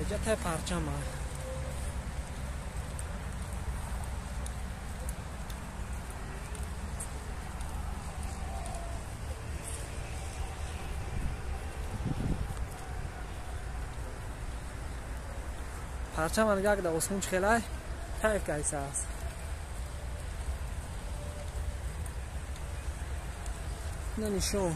Инҷа тай парчам аст. Парчам нигоҳ дар осмон чӣ хелай кайф кайса аст. На нишон.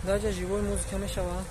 Даҷа живой музыка мешавад.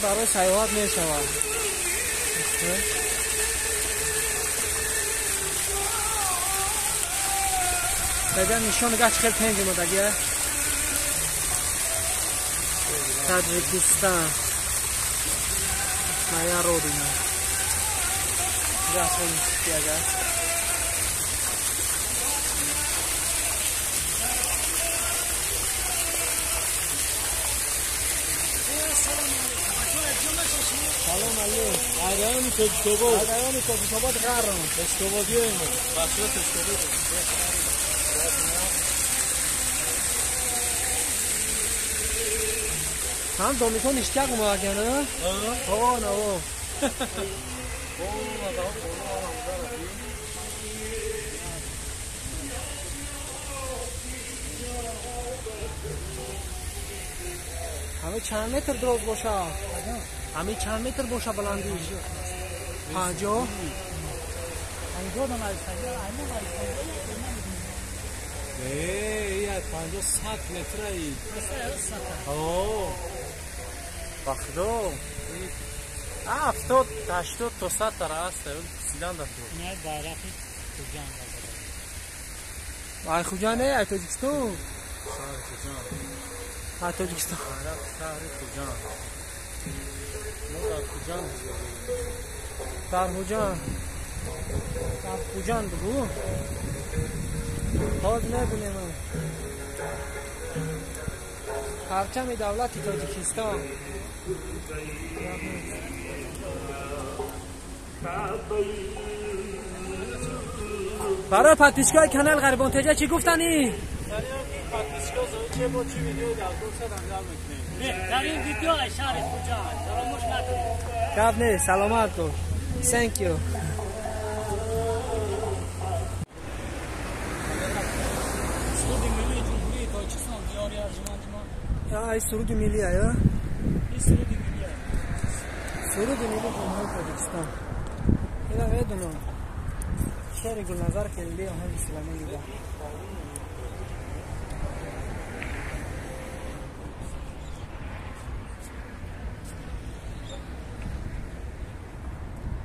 Барои сайёҳат мешавад. Баъдан нишон нигоҳ чӣ хел пенҷ омадагия. Таҷикистон. Моя родина. Нигоҳ чӣ хел мусиқиага. Салом алейкум. Айрайони Тоҷикобод. Айрайони Тоҷикобод ғарм. Тоҷикободиёем. Бачаҳо Тоҷикобод. Ҳам домикон иштияқ омадагиан, а? О, наво. Ҳами чанд метр дроз боша? Ҳами чанд метр боша баландиш? 50? Не, я 50 100 метраи. О. Ба худо. 70, 80 то 100 тара аст, сидан дар. Не, байрақи Хуҷанд. Ай Хуҷанд, ай Тоҷикистон. Шаҳри Хуҷанд. Ай Тоҷикистон. Байрақи шаҳри Хуҷанд. Мо дар Хуҷанд зиндагӣ. Дар Хуҷанд. Дар Хуҷанд бугу. Ҳоз мебинем. Парчами давлати Тоҷикистон. Барои подписчикои канал Ғарибон Теҷа чӣ гуфтанӣ? Беҳтарин видео аз шаҳри Хуҷанд. Фаромӯш накунед. Гап нест, саломат бош. Thank you. Суруди миллии Ҷумҳурии Тоҷикистон диёри арҷуманди мо. Ай суруди миллӣ ая? Ин суруди миллӣ. Суруди миллии Ҷумҳурии Тоҷикистон. Ина медонам. Шеъри Гулназар Келли оҳанги Сулаймон Дида.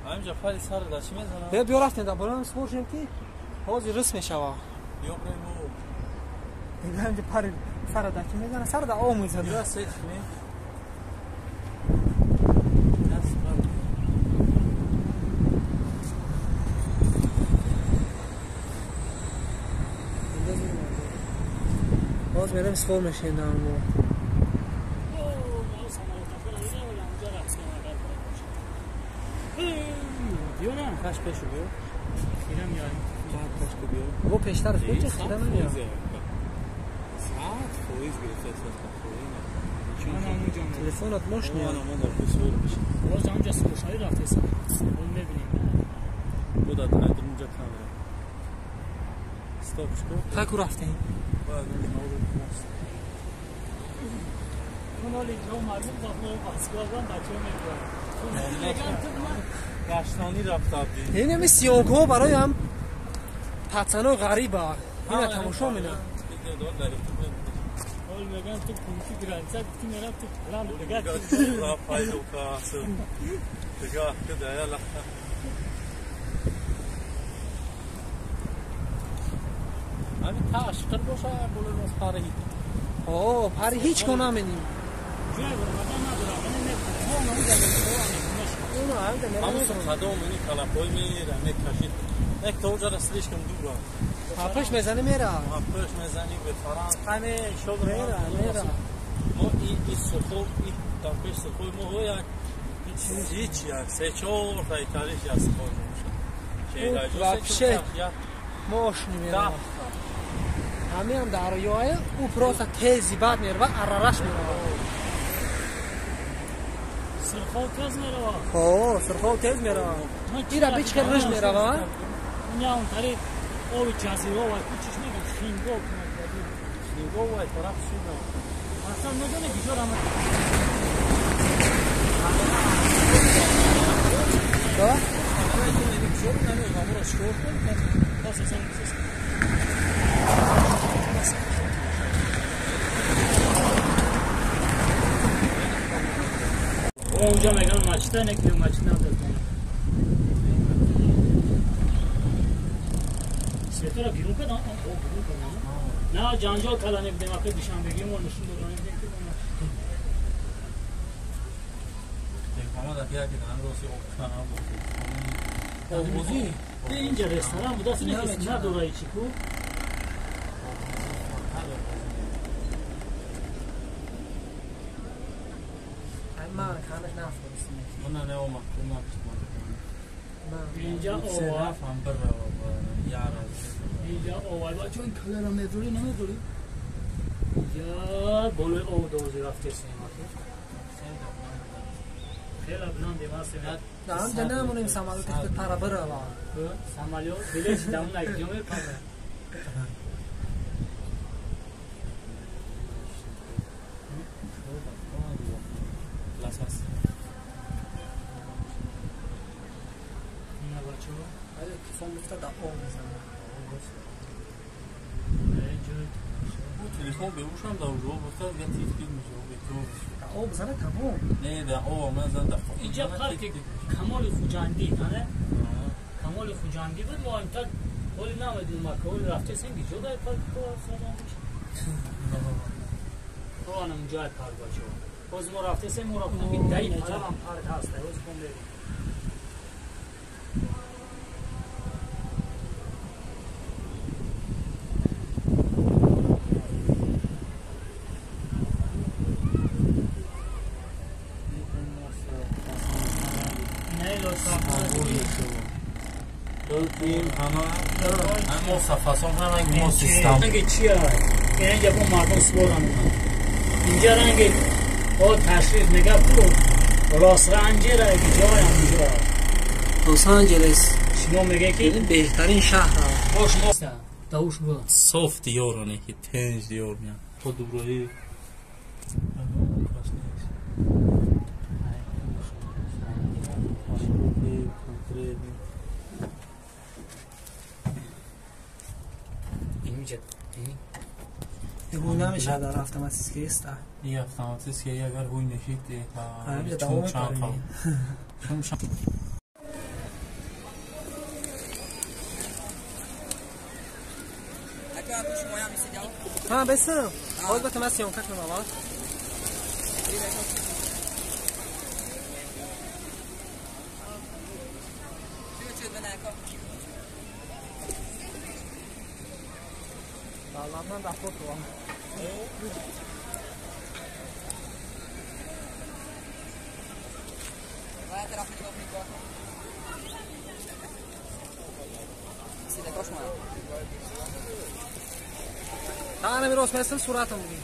Ҳаминҷа пари сар дар чӣ мезанам? Биё рафтем дар боло супоршем ки ҳозир рис мешава. Биё брем о. Ҳаминҷа пари сар дар чӣ мезана? Сар дар об мезана. Биё сет кунем. Боз мерем супор мешем дар мо. Каш пешу биё. Хира меоем. Баъд каш ку биё. Бо пештар куҷа хира намеоям. 100% гирифта аст фоиз. Телефонат мошни. Мо дар кӯ мешем. Боз ҳамҷа супоршавӣ рафтесам. Боз мебинем. Бо дар айдунҷа камера. Стоп шку. Та ку рафтем? Бояд наворо мост. Акуноли ҷо мардум ба Москва бачаҳо мебаранд. Гаштани рафта будем. Инами съёмкаҳо барои ҳам пацано ғариба. Ина тамошо менам. Ҳол мегӯям ту пункти граница гуфти мерам ту план дигар дигар кидая лахта. Ҳамин ташқир боша болои пари. О, пари ҳеҷ кон наменим. Ҷой баромадан надорам. Ҳамон қадом ини калапой мера мекашид. Як то уҷара слишком дура. Пеш мезани мера. Пеш мезани бе фаран. Қане шоб мера, мера. Мо и сухо и дар пеш сухои мо як ҳеч як се чор та италиш як сухо мешад. Вообще мошни мера. Ҳамиам дарёе ӯ просто тези бад мерава, арараш мерава. Сирхов тез мерава. О, сирхов тез мерава. Ира бичхел рыж мерава. Уня он тари оби ҷазира ва кучиш мегӯяд хингов Хингов вай тараф шуда. Аслан медонӣ куҷо рама? Да? Онҷо мегӯям мачида не ки мачида надорад. Светора гирун кардам, о гирун кардам. На ҷанҷол кардани будем, ака душанбегӣ мо нишон додани будем ки обозӣ. Инҷа ресторан будаст, не ки надора ичи ку. Ман канаш нафурстам. Ман не омад, инҷа ова инҷа ова бачаҳо ин калера медорӣ намедорӣ? Инҷа болои об дози рафтесем. Хеле баландем ҳастем. Ҳамҷа намонем самолёт ки пара бирава. Самолёт билет дамон акҷо мепара. Телефон беҳушам дар ужо гуфта дигар тит-тит мешавад бетор. Об зана тамом. Не, дар об ман зан дар инҷа парки Камоли Хуҷандӣ, ҳане? Камоли Хуҷандӣ буд, мо имтак ҳоли намедонем, ма ҳоли рафтесем ки ҷо дар парк ко садам мешавад. Ҳо ана унҷои парк бачаҳо. Боз мо рафтесем, мо рафтем ки даи парам парк ҳаст, боз ком мерем. Ранги чия? Инҷа бо мардум своран. Инҷа ранги о ташриф мега ку Лос Анҷелес ҷой ҳамҷо. Лос Анҷелес. Шумо меге ки беҳтарин шаҳр. Бош мо давуш буд. Соф диёроне ки тенж диёр меян. То дуброи ҳуй намешавад дар автоматически иста. И автоматически агар ҳуй мешид ҳа бесам. Ҳозир ба ман съёмка кунам аввал. Allah'tan da foto var. Тана ми рос местам суратам ги.